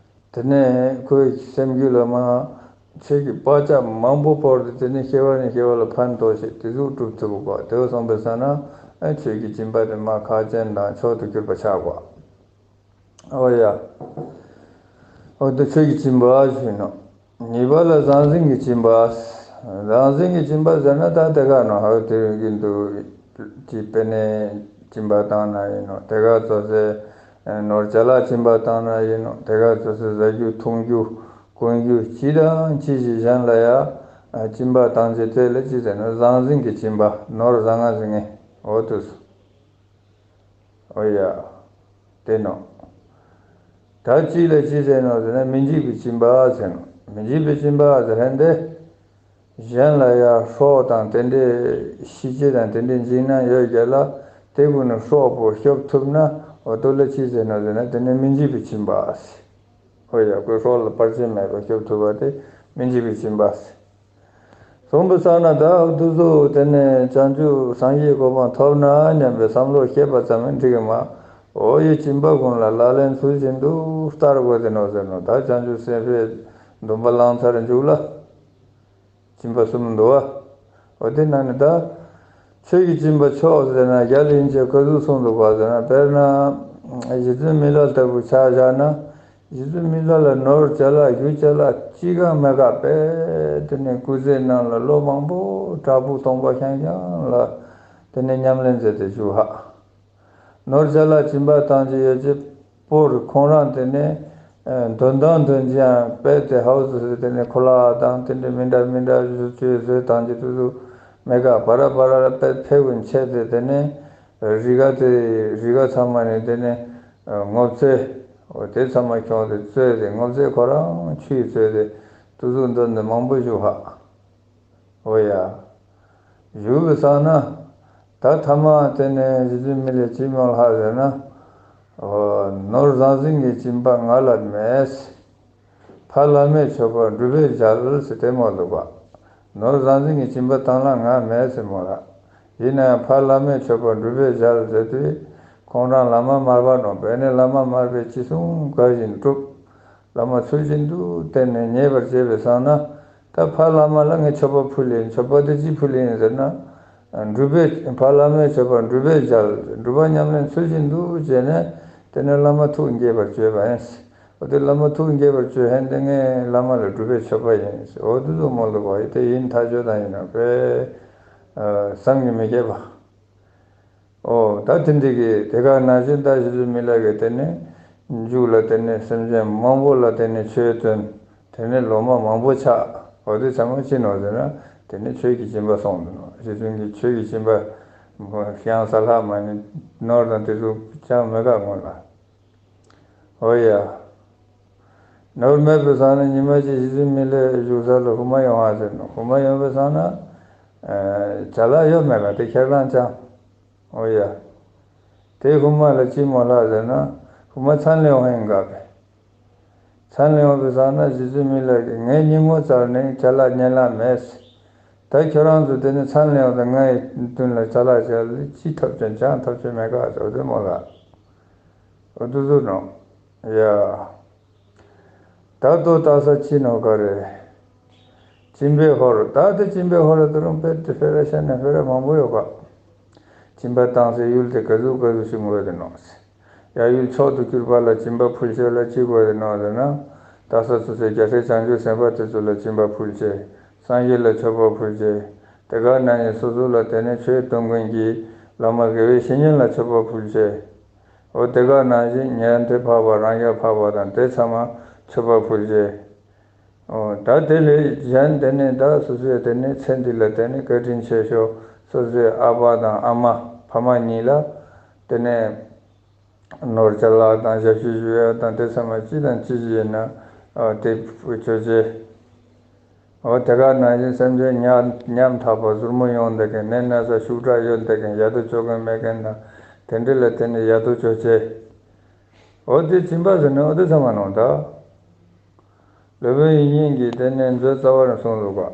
དེ་ནས་ཁོའི་སེམས་རྒྱུད་ལ་མ། ཆོས་ཀྱི་བག་ཆགས་མང་པོ་བོར་ཏེ། དེ་ནས་སྐྱེ་བ་ནས་སྐྱེ་བ་ལ་ཕན་ཐོགས་ཤིག་དེ་ཟུག་སྒྲུབ་ཐུབ་དགོས། དེ་བ་སོང་པའི་ས་ན། ཨ། ཆོས་ཀྱི་སྦྱིན་པ་དེ་མ་ཁག་ཅན་དང་མཆོག་ཏུ་གྱུར་པ་ཆགས་དགོས། ཨོ་ཡ། ཨོ་དེ་ཆོས་ཀྱི་སྦྱིན་པ་ཞུས་ནོ། གཉིས་པ་ལ་ཟང་ཟིང་གི་སྦྱིན་པ། ཟང་ཟིང་གི་སྦྱིན་པ་ཟེར་ན་ད་དེ་ག་ནོ་ཧ་དེ་གི་འདུག་ཅི་པེ་ནེ་སྦྱིན་པ་བཏང་ན་ཡིན་ནོ། དེ་ག་བཙོ་སའི་ནོར་ཅ་ལག་སྦྱིན་པ་བཏང་ན་ཡིན་ནོ། དེ་ག་བཙོ་སའི་བཟའ་རྒྱུ་འཐུང་རྒྱུ་གོན་རྒྱུ་ཅི་དང་ཅི་ཞིག་གཞན་ལ་ཡ་སྦྱིན་པ་བཏང་རྗེས་དེ་ལ་ཅི་ཟེར་ན། ཟང་ཟིང་གི་སྦྱིན་པ། ནོར་བཟང་ང་ཟིང་ངེ་འོ་དུ་སོ། ཨོ་ཡ། དེ་ནོ། ད་ཅི་ལ་ཅི་ཟེར་ནོ་ཟེར་ན། མི་འཇིགས་པའི་སྦྱིན་པ་ཟེར་ནོ། མི་འཇིགས་པའི་སྦྱིན་པ་ཟེར་མཁན་དེ། གཞན་ལ་ཡ་སྲོག་དང་དེ་འདྲའི་ཤི་རྗེས་དང་དེ་འདྲའི་འཇིགས་སྣང་ཡོད་རྒྱུ་ལ་དེ་ཀུན་ནས་སྲོག་པོ་སྐྱོབ་ཐུབ་ན། འོ་དེ་ལ་ཅི་ཟེར་ནོ་ཟེར་ན། དེ་ནི་མི་འཇིགས་པའི་སྦྱིན་པ་ཟེར། ཨོ་ཡ། ཁོའི་སྲོག་ལ་བར་ཆད་མེད་པར་སྐྱོབ་ཐུབ་པ་དེ་མི་འཇིགས་པའི་སྦྱིན་པ་ཟེར། གསུངས་པའི་ས་ན་ད་འུ་ཐུག་ཚོ་དེ་ནས་བྱང་ཆུབ་སངས་རྒྱས་གོ་འཕང་ཐོབ་ན་སྙམ་པའི་བསམ་བློ་སྐྱེས་པ་ཙམ་མིན་འགྲིག་གི་མ། འོ་ཡི་སྦྱིན་པ་ཀུན་ལ་ལག་ལེན་ཚུལ་བཞིན་དུ་བསྟར་དགོས་ཏེ་ནོ་ཟེར་ནོ། ད་བྱང་ཆུབ་སེམས་དཔའི་སྡོམ་པ་བླང་ཚར་མཇུག་ལ། སྦྱིན་པ་གསུམ་འདུག་བ། འོ་དེ་ནང་ནས་ད། ཆོས་ཀྱི་སྦྱིན་པ་མཆོག་ཟེར་ན་རྒྱ་ལ་ཡིན་ཚད་ག་ཟུག་གསུངས་འདུག་པ་ཟེར་ན། དཔེར་ན་རྗེ་བཙུན་མི་ལ་ལྟ་བུ་ཆ་བཞག་ན། རྗེ་བཙུན་མི་ལ་ལ་ནོར་ཅ་ལག་རྒྱུ་ཅ་ལག་ཅི་གང་མེད་ག་པས། དེ་ནས་སྐུ་ཚེ་ནང་ལ་ལོ་མང་པོ་བྲག་ཕུག་སྟོང་པ་རྐྱང་རྐྱང་ལ་དེ་ནས་ཉམས་ལེན་མཛད་དེ་བཞུགས་ཧ། ནོར་ཅ་ལག་སྦྱིན་པ་བཏང་རྒྱུ་ཡོད་ཅེས་པོར་ཁོང་རང་དེ་ནས་ཨ་འདོན་དང་འདོན་ཅིང་དཔེ་དེ་ཧའུ་ཙི་སི་དེ་ནས་ཁོ་ལག་དང་དེ་འདྲའི་མི་འདྲ་མི་འདྲ་བཟོ་བཅོས་བཟོས་བཏང་རྒྱུ་དེ་ཚོ་མེད་ག། བ་ར་བ་ར་ལ་དཔེ་ཕེབས་ཀུན་ཆད་དེ། དེ་ནས་རི་ག་དེ་རི་ག་ཚང་མ་ནས་དེ་ནས་ཨ་སྔོ་ཚལ་འོ་དེ་ཚང་མ་ཁྱོངས་ཏེ་བཙོས་ཏེ། སྔོ་ཚལ་ཁོ་རང་ཆུས་བཙོས་ཏེ་དེ་ཚོ་འདོན་ཏེ་མང་པོ་བཞུགས་ཧ། འོ་ཡ། བཞུགས་པའི་སང་ན། ད་ཐ་མ་དེ་ནས་རྗེ་བཙུན་མི་ལས་ཅི་མོལ་ཧ་ཟེར་ན། འོ། ནོར་ཟང་ཟིང་གི་སྦྱིན་པ་ང་ལ་མེད། ཕ་བླ་མའི་མཆོད་པ་འབྲུ་སྦས་མཇལ་ཟེར་དེ་མོལ་འདུག་པ། ནོར་ཟང་ཟིང་གི་སྦྱིན་པ་བཏང་ལ་ང་མེད་ཟེར་མོལ་ལ། ཡིན་ན་ཡང་ཕ་བླ་མའི་མཆོད་པ་འབྲུ་སྦས་མཇལ་ཟེར་དུས། ཁོང་རང་བླ་མ་མར་པ་ནོ། དཔེར་ན་བླ་མ་མར་པས་ཅི་གསུང་བཀའ་བཞིན་སྒྲུབ། བླ་མ་ཚུལ་བཞིན་དུ་བསྟེན་ནས་མཉེས་པར་བྱས་པའི་སང་ན། ད་ཕ་བླ་མ་ལ་ངས་མཆོད་པ་ཕུལ་ཡིན། མཆོད་པ་དེ་ཅི་ཕུལ་ཡིན་ཟེར་ན། འབྲུ་སྦས། ཕ་བླ་མའི་མཆོད་པ་འབྲུ་སྦས་མཇལ། སྒྲུབ་པ་ཉམས་ལེན་ཚུལ་བཞིན་དུ་བྱས་ནས། དེ་ནས་བླ་མ་ཐུགས་དགྱེས་པར་བྱས་པ་ཡིན། འོ་དེ་བླ་མ་ཐུགས་དགྱེས་པར་བྱས་ཧན་དེ་ངས་བླ་མ་ལ་འབྲུ་སྦས་མཆོད་པ་ཡིན། འོ་དེ་ཚོ་མོལ་འདུག་པ། དེ་ཡིན་ཐག་ཆོད་དང་ཡིན་ན་དཔེ་བསམ་གྱིས་མི་ཁྱབ་པ། ཨོ། ད་དེ་འདི་གི་དེ་ག་ནང་བཞིན་ད་རྗེ་བཙུན་མི་ལ་གི་དེ་ནས་མཇུག་ལ་དེ་ནས་སེམས་ཅན་མང་པོ་ལ་དེ་ནས་ཆོས་སྟོན། དེ་ནས་ལོ་མ་མང་པོ་ཆགས། འོ་དེ་ཚང་མ་ཅི་ནོ་ཟེར་ན། དེ་ནས་ཆོས་ཀྱི་སྦྱིན་པ་སོང་འདུག་ནོ། རྗེ་བཙུན་གྱི་ཆོས་ཀྱི་སྦྱིན་པ་ཧང་སང་ལྷག་མ་ནི་ནོར་དང་དེ་ཚོ་ཅང་མེད་ག་སྔོན་ལ། ཨོ་ཡ། ནོར་མེད་པའི་སང་ན་ཉི་མ་གཅིག་རྗེ་བཙུན་མི་ལའི་བཞུགས་ས་ལ་ཧུ་མ་ཡོང་ཧ་ཟེར་ནོ། ཧུ་མ་ཡོང་བའི་སང་ན། ཨ། ཅ་ལག་ཡོད་མེད་ག་དེ་ཁྱེར་ལང་ཅང་། ཨོ་ཡ། དེ་ཧུ་མ་ལ་ཅི་མོལ་ལ་ཟེར་ན། ཧུ་མ་མཚན་ལས་འོང་ཡིན་ག་པས། མཚན་ལ་ཡོང་བའི་སང་ན་རྗེ་བཙུན་མི་ལ་གིས་ངའི་སྙིང་པོ་བཙལ་ནས་ཅ་ལག་རྙེད་ལ་མེད། ད་ཁྱོད་རང་ཚོ་དེ་ནི་མཚན་ལ་ཡོང་དུས་ངའི་མདུན་ལ་ཅ་ལག་བྱས་ལ་ཅི་ཐོབ་ཀྱང་ཅང་ཐོབ་ཀྱང་མེད་ག་ཟེར་བ་དེ་མོ་ལ། འོ་དུ་ཟུར་ནོ། ཡ། ད་ལྟོ་ལྟ་ས་ཅི་ནོ་ག་རེ། སྦྱིན་པའི་ཧོར། ད་དེ་སྦྱིན་པའི་ཧོར་ལ་དུ་རུང་དཔེ་དེ་དཔེ་ར་ཤ་ནས་དཔེ་ར་མང་པོ་ཡོད་ག། སྦྱིན་པ་བཏང་སའི་ཡུལ་དེ་ག་ཟུག་ག་ཟུག་ཞིག་དགོས་དེ་ནོ། ཡ། ཡུལ་མཆོག་ཏུ་གྱུར་པ་ལ་སྦྱིན་པ་ཕུལ་ཆོག་ལ་ཅི་དགོས་དེ་ནོ་ཟེར་ན། ལྟ་ས་སོ་སོའི་རྒྱལ་སྲས་བྱང་ཆུབ་སེམས་དཔའ་དེ་ཚོ་ལ་སྦྱིན་པ་ཕུལ་ཆོག། སངས་རྒྱས་ལ་མཆོད་པ་ཕུལ་ཆོག། དེ་ག་ནང་བཞིན་སོ་སོ་ལ་དེ་ནས་ཆོས་སྟོན་མཁན་གྱི་བླ་མ་དགེ་བའི་བཤེས་གཉེན་ལ་མཆོད་པ་ཕུལ་ཆོག། འོ་དེ་ག་ནང་བཞིན་ཉན་ཐོས་འཕགས་པ་རང་རྒྱལ་འཕགས་པ་དང་དེ་ཚང་མ་མཆོད་པ་ཕུལ་ཆོག། འོ་ད་དེ་ལས་གཞན་དེ་ནས་ད་སོ་སོའི་དེ་ནས་ཚེ་འདི་ལ་དེ་ནས་བཀའ་དྲིན་ཆེ་ཤོས་སོ་སོའི་ཨ་ཕ་དང་ཨ་མ་ཕ་མ་གཉིས་ལ་དེ་ནས་ནོར་ཅ་ལག་དང་ཞབས་ཕྱི་ཞུ་ཡ་དང་དེ་ཚང་མ་ཅི་དང་ཅི་ཞིག་ཡིན་ན་དེ་ཕུལ་ཆོག་ཅེས། འོ་དེ་ག་ནང་བཞིན་སེམས་ཅན་ཉམ་ཉམ་ཐག་པ་ཟུར་མོ་ཡོང་བསྡད་མཁན་ནད་ན་ཚ་ཤུགས་དྲག་ཡོད་བསྡད་མཁན་ཡ་དོ་ཅོ་མཁན་མེད་མཁན་དང་དེ་འདྲ་ལ་བརྟེན་ནས་ཡ་དོ་ཅོ་ཅེས། འོ་དེ་སྦྱིན་པ་ཟེར་ནས་འོ་དེ་ཚང་མ་ནང་ད། སློབ་དཔོན་དབྱིག་གཉེན་གྱིས་དེ་ནས་མཛོད་རྩ་བར་གསུངས་འདུག་ག།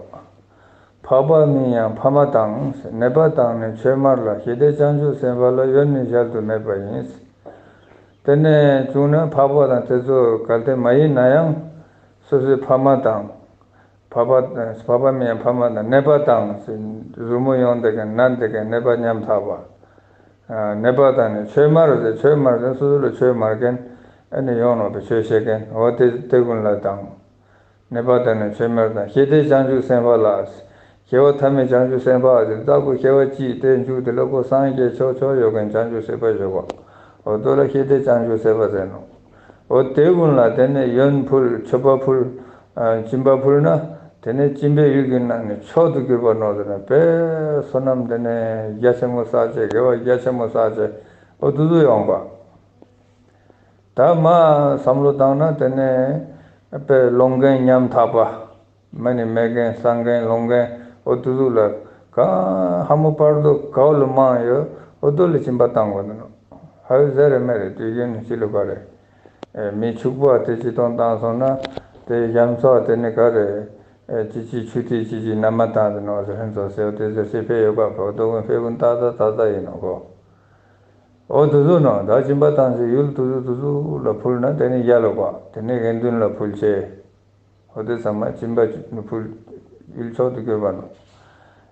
འཕགས་པ་མིན་ཡང་ཕ་མ་དང་། ནད་པ་དང་ནི་ཆོས་སྨྲ་ལ། ཞི་བདེ་བྱང་ཆུབ་སེམས་དཔའ་ལ། ཡོན་ནི་གཞལ་དུ་མེད་པ་ཡིན། དེ་ནས་བྱུང་ན་འཕགས་པ་དང་དེ་ཚོ་གལ་ཏེ་མ་ཡིན་ན་ཡང་། སོ་སོའི་ཕ་མ་དང་། འཕགས་པ་འཕགས་པ་མིན་ཡང་ཕ་མ་དང་ནད་པ་དང་། ཟུར་མོ་ཡོང་བསྡད་མཁན་ན་བསྡད་མཁན་ནད་པ་ཉམ་ཐག་པ། ནད་པ་དང་ནི་ཆོས་སྨྲ་ཟེར་ཆོས་སྨྲ་ཟེར་སོ་སོ་ལ་ཆོས་སྨྲ་མཁན་ཨ་ནི་ཡོང་ནོ་བའི་ཆོས་བཤད་མཁན་འོ་དེ་དེ་ཀུན་ལ་དང་། ནད་པ་དང་ནི་ཆོས་སྨྲ་དང་ཞི་བདེ་བྱང་ཆུབ་སེམས་དཔའ་ལ། སྐྱེ་བ་མཐའ་མེད་བྱང་ཆུབ་སེམས་དཔའ་ཟེར་ལྟ་བུ་སྐྱེ་བ་གཅིག་དེ་མཇུག་དེ་ལ་ཁོ་སངས་རྒྱས་ཆོག་ཆོག་ཡོད་མཁན་བྱང་ཆུབ་སེམས་དཔའ་ཞུ་གོ། འོ་དོ་ལ་ཞི་བདེ་བྱང་ཆུབ་སེམས་དཔའ་ཟེར་ནོ། འོ་དེ་ཀུན་ལ་དེ་ནས་ཡོན་ཕུལ་མཆོད་པ་ཕུལ། སྦྱིན་པ་ཕུལ་ན་དེ་ནས་སྦྱིན་པའི་ཡུལ་གྱི་ནང་ནས་མཆོག་ཏུ་གྱུར་པ་ནོ་ཟེར་ན་དཔེ་བསོད་ནམས་དེ་ནས་རྒྱ་ཆེན་མོ་བསགས་བྱས་དགེ་བ་རྒྱ་ཆེན་མོ་བསགས་བྱས་འོ་དུ་དུ་ཡོང་པ། ད་མ་བསམ་བློ་བཏང་ན་དེ་ནས་དཔེ་སློང་མཁན་ཉམ་ཐག་པ། མ་ཎི་མེད་མཁན་བསག་མཁན་སློང་མཁན་འོ་དུ་དུ་ལ་གང་ཧ་མོ་བར་དུ་གའུ་ལ་མང་ཡོད་འོ་དུ་ལ་སྦྱིན་པ་བཏང་དགོས་འདུག་ནོ། ཧ་ཡོད་ཟེར་རེ་མེད་རེ་དུས་རྒྱུན་ནས་ཅི་ལ་ག་རེ། མི་ཕྱུག་པོ་དེ་ཅི་གཏོང་བཏང་སོང་ན་དེ་གཞན་ཚོ་དེ་ནི་ག་རེ། ཅི་ཅི་ཆུ་དེ་ཅི་ཅི་ན་མ་བཏང་དེ་ནོ་ཟེར་ཧན་ཚོ་ཟེར་དེ་ཟེར་སེ་ཕེ་ཡོད་པ་ཕོ་དོ་ཀུན་ཕེ་ཀུན་ཏག་ཏག་ཏག་ཏག་ཡིན་ནོ་གོ། འོ་དུ་དུ་ནོ་ད་སྦྱིན་པ་བཏང་ཚེ་ཡུལ་དུ་དུ་དུ་དུ་ལ་ཕུལ་ན་དེ་ནི་ཡ་ལོ་གོ་དེ་ནི་དགེ་འདུན་ལ་ཕུལ་ཆེ། འོ་དེ་ཚང་མ་སྦྱིན་པ་ཕུལ་ཡུལ་མཆོག་ཏུ་གྱུར་པ་ནོ།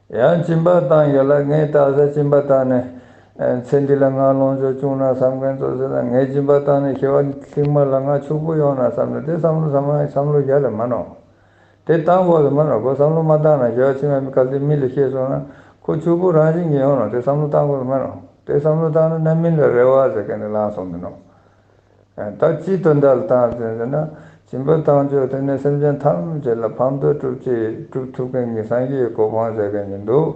ཡང་སྦྱིན་པ་བཏང་ཡོད་ལ་ངས་ད་ས་སྦྱིན་པ་བཏང་ནས་ཚེ་འདི་ལ་ང་ལོངས་སྤྱོད་བྱུང་ན་བསམ་མཁན་ཚོ་ཟེར་ན་ངས་སྦྱིན་པ་བཏང་ནས་ཞི་བ་ཐིག་མ་ལ་ང་ཕྱུག་པོ་ཡོང་ན་བསམ་ནས་དེ་བསམ་བློ་ཚང་མ་བསམ་བློ་རྒྱ་ལ་མ་ནོ། དེ་བཏང་དགོས་སུ་མ་ནོ་ཁོ་བསམ་བློ་མ་བཏང་ན་ཞི་བ་ཕྱི་མ་མི་གལ་ཏེ་མི་ལ་ཤེས་སོང་ན་ཁོ་ཕྱུག་པོ་རང་བཞིན་གྱིས་ཡོང་ནོ་དེ་བསམ་བློ་བཏང་དགོས་སུ་མ་ནོ་དེ་བསམ་བློ་བཏང་ན་རྣམ་སྨིན་ལ་རེ་བ་ཟེར་མཁན་དེ་ལངས་སོང་མི་ནོ། ད་ཅི་དོན་དག་ལ་བཏང་ཟེར་ཟེར་ན། སྦྱིན་པ་བཏང་ཆོག་དེ་ནས་སེམས་ཅན་ཐམས་ཅད་ལ་ཕན་ཐོགས་སྒྲུབ་ཅེས་སྒྲུབ་ཐུབ་མཁན་གྱི་སངས་རྒྱས་ཀྱི་གོ་འཕང་ཟེར་མཁན་གྱི་འདུག་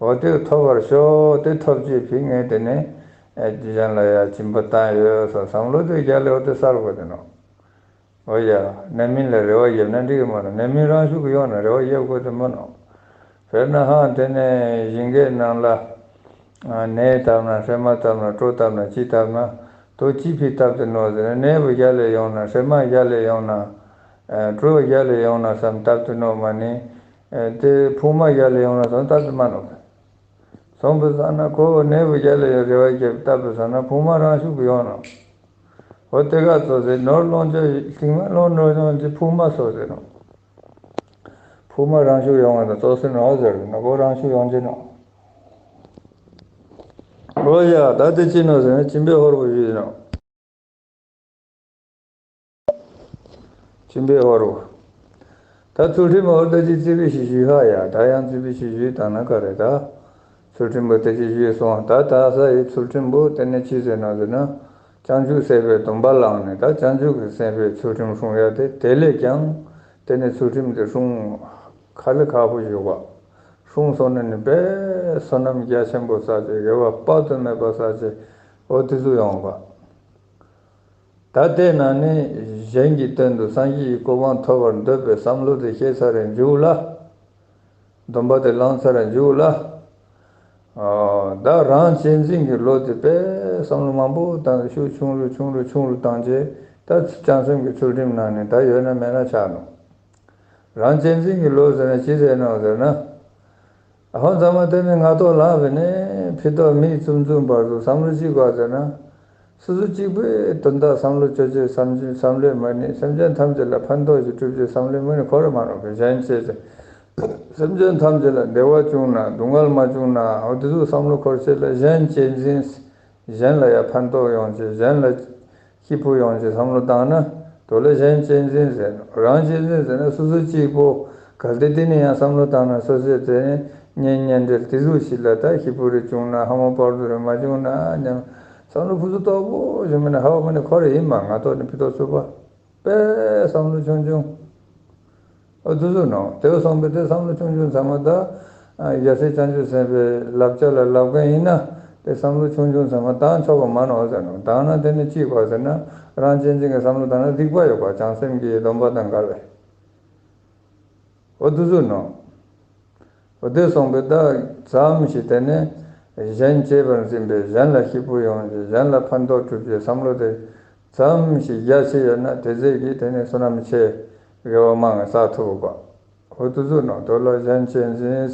འོ་དེ་ཐོབ་པར་ཤོག་དེ་ཐོབ་ཅེས་ཕི་ངས་དེ་ནས་གཞན་ལ་ཡ་སྦྱིན་པ་བཏང་ཡོད་ས་བསམ་བློ་དེ་རྒྱ་ལས་འོ་དེ་གསལ་པོ་དེ་ནོ། འོ་ཡ། ནད་མིན་ལ་རེ་བ་ཡོད་ན་འགྲིག་གི་མ་རེད། ནད་མིན་རང་ཤུགས་ཀྱིས་ཡོང་ན་རེ་བ་ཡོད་དགོས་དེ་མ་ནོ། དཔེར་ན་ཧང་དེ་ནས་ཞིང་ཁའི་ནང་ལ་ནས་བཏབ་ན་སྲན་མ་བཏབ་ན་གྲོ་བཏབ་ན་ཅི་བཏབ་ན་དོ་ཅི་ཕི་བཏབ་དེ་ནོ་ཟེར་ན་ནས་བུ་རྒྱ་ལས་ཡོང་ན་སྲན་མ་རྒྱ་ལས་ཡོང་ན་གྲོ་རྒྱ་ལས་ཡོང་ན་བསམ་བཏབ་དེ་ནོ་མ་ནི་དེ་ཕུག་མ་རྒྱ་ལས་ཡོང་ན་བསམ་བཏབ་དེ་མ་ནོ། སོང་བའི་སང་ན་ཁོ་བོ་ནས་བུ་རྒྱ་ལས་ཡོང་རེ་བ་རྒྱབ་བཏབ་པའི་སང་ན་ཕུག་མ་རང་ཤུགས་ཀྱིས་ཡོང་ནོ། འོ་དེ་ག་ཚོ་ཟེར་ནོར་སློང་ཆོག་ཤིང་མ་སློང་ནོར་སློང་ཅི་ཕུག་མ་སོ་ཟེར་ནོ། ཕུག་མ་རང་ཤུགས་ཡོང་བ་དང་ཙོག་ཟེར་ནོ་ཟེར་ན་ཁོ་རང་ཤུགས་ཡོང་ཅི་ནོ། འོ་ཡ་ད་དེ་ཅི་ནོ་ཟེར་ན་སྦྱིན་པའི་ཧོར་པོ་ཞུས་ནོ། སྦྱིན་པའི་ཧོར་པོ། ད་ཚུལ་ཁྲིམས་ཧོར་ད་ཅི་རྩིས་པའི་ཞིག་ཞུས་ཧ་ཡ་ད་ཡང་རྩིས་པའི་ཞིག་ཞུས་བཏང་ན་ག་རེ་ད། ཚུལ་ཁྲིམས་པོ་དེ་ཅི་ཞུས་སོང་ད་ད་ས་ཡི་ཚུལ་ཁྲིམས་པོ་དེ་ནས་ཅི་ཟེར་ན་ཟེར་ན། བྱང་ཆུབ་སེམས་དཔའི་སྡོམ་པ་བླངས་ནས་ད་བྱང་ཆུབ་ཀྱི་སེམས་དཔའི་ཚུལ་ཁྲིམས་སྲུང་ཡ་དེ་དེ་ལས་ཀྱང་དེ་ནས་ཚུལ་ཁྲིམས་དེ་སྲུང་ཁ་ལས་ཁག་པོ་ཞུ་བ། སྲུང་སོང་ནས་ནི་དཔེ་བསོད་ནམས་རྒྱ་ཆེན་པོ་བསགས་ཏེ་དགེ་བ་དཔག་ཏུ་མེད་པ་བསགས་ཏེ་འོ་དེ་ཚོ་ཡོང་བ། ད་ལྟའི་ནང་ནས་གཞན་གྱི་དོན་དུ་སངས་རྒྱས་ཀྱི་གོ་འཕང་ཐོབ་པར་འདོད་པའི་བསམ་བློ་དེ་སྐྱེས་ཚར་རེ་འཇུག་ལ། སྡོམ་པ་དེ་བླངས་ཚར་རེ་འཇུག་ལ། ད་རང་གཅེས་འཛིན་གྱི་བློ་དེ་དཔེ་བསམ་བློ་མང་པོ་བཏང་ཤུགས་ཆུང་རུ་ཆུང་རུ་ཆུང་རུ་བཏང་རྗེས་ ད་བྱང་སེམས་ཀྱི་ཚུལ་ཁྲིམས་ནང་ནས་ད་ཡོད་ན་མེད་ན་ཆགས་ནོ། རང་གཅེས་འཛིན་གྱི་བློ་ཟེར་ན་ཅི་ཟེར་ནོ་ཟེར་ན། ཧོན་ཚང་མ་དེ་ནི་ང་ཐོག་ལངས་པས་ནི་ཕི་ཏོག་མིག་བཙུམ་བཙུམ་བར་དུ་བསམ་བློ་གཅིག་དགོས་ཟེར་ན། སོ་སོ་གཅིག་པུའི་དོན་དག་བསམ་བློ་བཅོ་བཅོས་བསམ་བཅོས་བསམ་བློས་མ་ནི་སེམས་ཅན་ཐམས་ཅད་ལ་ཕན་ཐོགས་ཤིག་སྒྲུབ་བཅོས་བསམ་བློས་མ་ནི་ཁོ་ར་མ་ནོ་གི་གཞན་གཅེས་ཅན། སེམས་ཅན་ཐམས་ཅད་ལ་བདེ་བ་བྱུང་ན་སྡུག་བསྔལ་མ་བྱུང་ན་འོ་དེ་ཚོ་བསམ་བློ་འཁོར་བྱེད་ལ་གཞན་གཅེས་འཛིན། གཞན་ལ་ཡང་ཕན་ཐོགས་ཡོང་ཆེད་གཞན་ལ་སྐྱིད་པོ་ཡོང་ཆེད་བསམ་བློ་བཏང་ན་དོ་ལ་གཞན་གཅེས་འཛིན་ཟེར་ནོ། རང་གཅེས་འཛིན་ཟེར་ན་སོ་སོ་གཅིག་པོ་གལ་ཏེ་དེ་ནས་ཡང་བསམ་བློ་བཏང་ན་སོ་སོའི་དེ་ནས་གཉེན་ཉེ་འབྲེལ་དེ་ཚོ་ཞིག་ལ་ད་སྐྱིད་པོ་རེ་བྱུང་ན་ཧ་མ་བར་དུ་རེ་མ་བྱུང་ན་སྙམ་བསམ་བློ་ཕུན་སུམ་ཚོགས་པོ་ཞིག་མིན་ན་ཧ་བ་མ་ནི་ཁོ་རེ་ཡིན་མ་ང་ཐོག་ནས་ཕི་ཏོག་ཚུགས་པ། པའི་བསམ་བློ་ཆུང་ཆུང་། ཨོ་དུ་ཟུ་ནོ། དེ་སོང་པས་དེ་བསམ་བློ་ཆུང་ཆུང་ཚང་མ་ད། རྒྱལ་སྲས་བྱང་ཆུབ་སེམས་དཔའི་བསླབ་བྱ་ལ་བསླབ་མཁན་ཡིན་ན། དེ་བསམ་བློ་ཆུང་ཆུང་ཚང་མ་བཏང་ཆོག་པ་མ་ནོ་ཟེར་ནོ། བཏང་ན་དེ་ནི་ཅི་དགོས་ཟེར་ན། རང་གཅེས་འཛིན་གྱི་བསམ་བློ་བཏང་ན་སྡིག་པ་ཡོད་པ་བྱང་སེམས་ཀྱི་སྡོམ་པ་དང་འགལ་བས། ཨོ་དུ་ཟུ་ནོ། འོ་དེ་སོང་པས་ད་ཙམ་ཞིག་དེ་ནས་གཞན་གཅེས་པར་འཛིན་པའི་གཞན་ལ་སྐྱིད་པོ་ཡོང་ཆེད་གཞན་ལ་ཕན་ཐོགས་སྒྲུབ་ཀྱི་བསམ་བློ་དེ་ཙམ་ཞིག་རྒྱ་ཆེ་ཡོད་ན་དེ་ཚད་ཀྱིས་དེ་ནས་བསོད་ནམས་ཆེ་དགེ་བ་མང་བསགས་ཐུབ་པ། འོ་དེ་ཚོ་ནང་དོ་ལ་གཞན་གཅེས་འཛིན།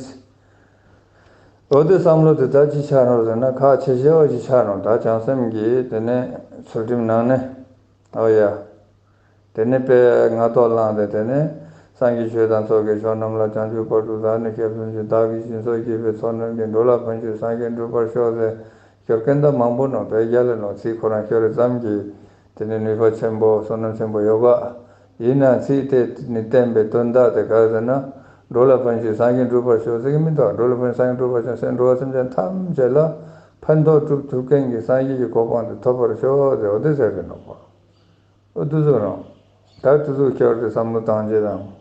འོ་དེ་བསམ་བློ་དེ་ད་ཅི་ཆགས་ནོ་ཟེར་ན་ཁག་ཆེ་ཤོས་ཅིག་ཆགས་ནོ། ད་བྱང་སེམས་ཀྱི་དེ་ནས་ཚུལ་ཁྲིམས་ནང་ནས་འོ་ཡ། དེ་ནས་དཔེ་ང་ཐོག་ལངས་ཏེ་དེ་ནས་སངས་རྒྱས་ཆོས་དང་ཚོགས་ཀྱི་མཆོག་རྣམས་ལ། བྱང་ཆུབ་བར་དུ་བདག་ནི་སྐྱབས་སུ་མཆི། བདག་གིས་སྦྱིན་སོགས་བགྱིས་པའི་ཚོགས་རྣམས་ཀྱིས། འགྲོ་ལ་ཕན་ཕྱིར་སངས་རྒྱས་འགྲུབ་པར་ཤོག་ཟེར་ཤོར་མཁན་ད་མང་པོ་ནོ། དཔེ་རྒྱ་ལ་ནོ་ཚིག་ཁོ་རང་ཤོར་རེ་ཙམ་གྱིས་དེ་ནས་ནུས་པ་ཆེན་པོ་བསོད་ནམས་ཆེན་པོ་ཡོད་ག། ཡིན་ན་ཚིག་དེ་ནི་བསྟན་པའི་དོན་དག་དེ་ག་ཟེར་ན། འགྲོ་ལ་ཕན་ཕྱིར་སངས་རྒྱས་འགྲུབ་པར་ཤོག་ཟེར་གི་མི་འདུག་འགྲོ་ལ་ཕན་ཕྱིར་སངས་རྒྱས་འགྲུབ་པར་ཤོག་ཟེར་འགྲོ་བ་སེམས་ཅན་ཐམས་ཅད་ལ་ཕན་ཐོགས་སྒྲུབ་ཐུབ་མཁན་གྱི་སངས་རྒྱས་ཀྱི་གོ་འཕང་དེ་ཐོབ་པར་ཤོག་ཟེར་འོ་དེ་ཟེར་གི་ནོ། ཨོ་དུ་ཟུ་རང་། ད་དུ་ཟུ་ཁྱོད་དེ་བསམ་བློ་བཏང་རྗེས་དང་།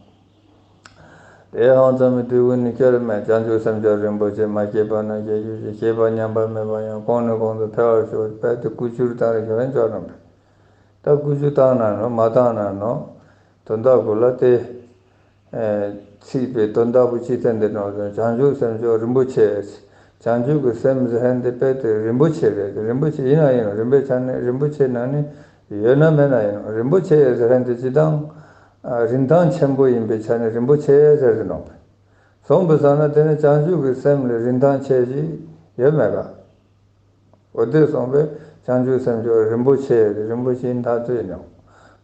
དེ་ཧང་ཙམ་མི་དུས་ཀུན་ནི་ཁྱོད་རེ་མེད། བྱང་ཆུབ་སེམས་མཆོག་རིན་པོ་ཆེ། མ་སྐྱེས་པ་རྣམས་སྐྱེ་གྱུར་ཅིག་སྐྱེས་པ་ཉམས་པ་མེད་པ་ཡང་། གོང་ནས་གོང་དུ་འཕེལ་བར་ཤོག་དཔེ་དེ་ཀུ་ཅུར་བཏང་རེ་ཁྱོད་རང་ཅོག་རང་རེད། ད་ཀུ་ཅུ་བཏང་ན་ནོ་མ་བཏང་ན་ནོ། དོན་དག་གུ་ལ་དེ། ཚིག་པའི་དོན་དག་པོ་ཅི་བསྟན་ཏེ་ནོ། བྱང་ཆུབ་སེམས་མཆོག་རིན་པོ་ཆེ། བྱང་ཆུབ་ཀྱི་སེམས་ཟེར་མཁན་དེ་དཔེ་དེ་རིན་པོ་ཆེ་རེད། རིན་པོ་ཆེ་ཡིན་ན་ཡིན་རུང་རིན་པོ་ཆེ་ནི་རིན་པོ་ཆེ་ནང་ནི་ཡོད་ན་མེད་ན་ཡིན་རུང་རིན་པོ་ཆེ་ཟེར་མཁན་དེ་སྤྱི་བཏང་རིན་ཐང་ཆེན་པོ་ཡིན་པའི་ཆ་ནས་རིན་པོ་ཆེ་ཟེར་གི་ནོ། སོང་པའི་ས་ན་དེ་ནི་བྱང་ཆུབ་ཀྱི་སེམས་ལས་རིན་ཐང་ཆེ་ཞིག་ཡོད་མེད་ག། འོ་དེ་སོང་པས་བྱང་ཆུབ་སེམས་མཆོག་རིན་པོ་ཆེ་རེད། རིན་པོ་ཆེའི་མཐར་ཐུག་ཡིན་ནོ།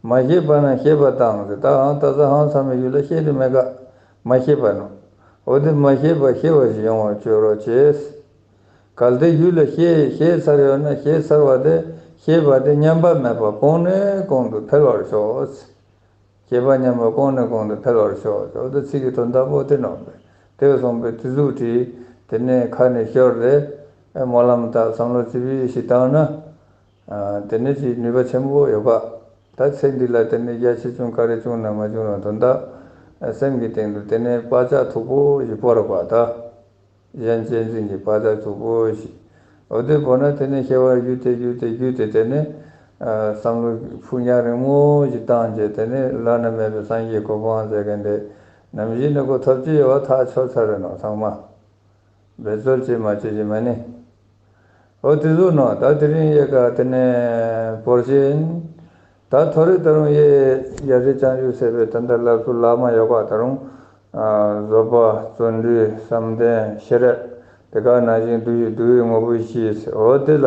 མ་སྐྱེས་པ་རྣམས་སྐྱེས་པ་དང་ཟེར། ད་ཧང་ད་ས་ཧང་ཚང་མའི་ཡུལ་ལ་སྐྱེས་དེ་མེད་ག། མ་སྐྱེས་པ་རྣམས། འོ་དེ་མ་སྐྱེས་པ་སྐྱེ་བ་ཞིག་ཡོང་བར་བྱོས་རོགས་བྱེད། གལ་ཏེ་ཡུལ་ལ་སྐྱེས་སྐྱེས་ཚར་ཡོད་ན་སྐྱེས་ཚར་བ་དེ་སྐྱེས་པ་དེ་ཉམས་པ་མེད་པ་གོང་ནས་གོང་དུ་འཕེལ་བར་ཤོག། སྐྱེས་པ་ཉམས་པ་གོང་ནས་གོང་དུ་འཕེལ་བར་ཤོག་ཟེར་བ་དེ་ཚིག་གི་དོན་དག་པོ་དེ་ནོ། དེ་སོང་པས་དེ་ཟུག་བྲིས། དེ་ནས་ཁ་ནས་ཤོར་རེ། སྨོན་ལམ་དང་བསམ་བློ་ཅི་བྱས་ཤིག་བཏང་ན། དེ་ནས་ཅིག་ནུས་པ་ཆེན་པོ་ཡོད་པ། ད་ཚེ་འདི་ལ་དེ་ནས་རྒྱ་ཆེ་ཆུང་ག་རེ་བྱུང་ན་མ་བྱུང་ན་དོན་དག་སེམས་ཀྱི་སྟེང་དུ་དེ་ནས་བག་ཆགས་མཐུག་པོ་ཞིག་བོར་བ་ད། གཞན་གཅེས་འཛིན་གྱི་བག་ཆགས་མཐུག་པོ་ཞིག་འོ་དེ་བོར་ན་དེ་ནས་སྐྱེ་བ་བརྒྱུད་དེ་བརྒྱུད་དེ་བརྒྱུད་དེ་དེ་ནས་བསམ་བློ་ཕུགས་ཉག་རིང་མོ་ཞིག་བཏང་རྗེས་དེ་ནས་བླ་ན་མེད་པའི་སངས་རྒྱས་གོ་འཕང་ཟེར་མཁན་དེ་ནམ་ཞིག་ནས་ཁོ་ཐོབ་ཀྱི་ཡོད་པ་ཐག་ཆོད་ཚར་རེད་ནོ། ཚང་མ་འབད་རྩོལ་བྱེད་མ་བྱེད་ཀྱི་མ་ནི། འོ་དེ་ཟུག་ནོ། ད་དེ་རིང་ཡེ་ག་དེ་ནས་བོར་ཤེས་ཡིན། ད་ཐོ་རེ་ད་རུང་ཡེ་རྒྱལ་སྲས་བྱང་ཆུབ་སེམས་དཔའི་དོན་དག་ལབ་སུ་ལ་མ་ཡོད་པ་ད་རུང་བཟོད་པ་བརྩོན་འགྲུས་བསམ་གཏན་ཤེས་རབ་དེ་ག་ནང་བཞིན་བསྡུ་བའི་བསྡུ་བའི་དངོས་པོ་བཞི་འོ་དེ་ལ་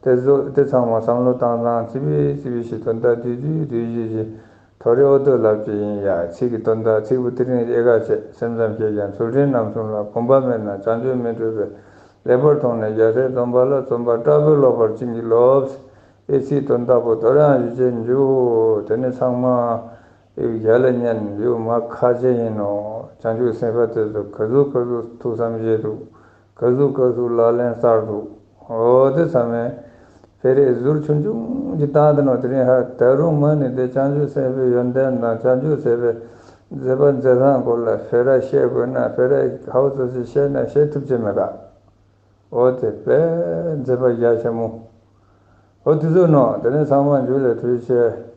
དེ་ཚོ་དེ་ཚང་མ་བསམ་བློ་བཏང་བཏང་ཙི་པི་ཙི་པི་ཞིག་དོན་དག་བསྡུས་བསྡུས་བསྡུས་བཞི་བཞི། ཐོ་རེ་འོ་དོ་ལབ་ཀྱི་ཡིན་ཡ། ཚིག་གི་དོན་དག་ཚིག་པོ་དེ་རིང་ཨེ་ག་བྱས་སེམས་ཙམ་བྱས་ཀྱང་ཚུལ་ཁྲིམས་རྣམ་གསུམ་ལ་གོམས་པ་མེད་ན་བྱང་ཆུབ་མི་འགྲུབ་པས། ལེགས་པར་མཐོང་ནས་རྒྱལ་སྲས་སྡོམ་པ་ལ། བརྩོན་པ་དྲག་པོས་ལོག་པར་བྱིན་གྱིས་རློབས། ཨེ་ཚིག་དོན་དག་པོ་དོ་རང་ཞུ་བྱེད་འཇུག་དེ་ནི་ཚང་མ་ཨེ་རྒྱ་ལ་ཉན་རྒྱུ་མ་ཁ་ཆེ་ཡིན་ནོ། བྱང་ཆུབ་སེམས་དཔའ་དེ་ཚོ་ག་ཟུག་ག་ཟུག་ཐུགས་བསམ་བཞེས་འདུག་ག་ཟུག་ག་ཟུག་ལག་ལེན་བསྟར་འདུག་འོ་དེ་ཚང་མས་ཕེ་རེ་ཟུར་ཆུང་ཆུང་ཅིག་བཏང་དེ་ནོ། དེ་རིང་ཧ་ད་རུང་མ་ནི་དེ་བྱང་ཆུབ་སེམས་དཔའི་ཡོན་ཏན་དང་བྱང་ཆུབ་སེམས་དཔའི་མཛད་པ་མཛད་སྟངས་སྐོར་ལ་ཕེ་ར་བཤད་དགོས་ན་ཕེ་ར་ཧའུ་ཙི་ཙི་བཤད་ན་བཤད་ཐུབ་ཀྱི་མེད་ག་འོ་དེ་དཔེ་མཛད་པ་རྒྱ་ཆེན་མོ། འོ་དེ་ཚོ་ནོ། དེ་ནས་ཚང་མ་འཇུ་ལས་ཐུགས་ཆེ།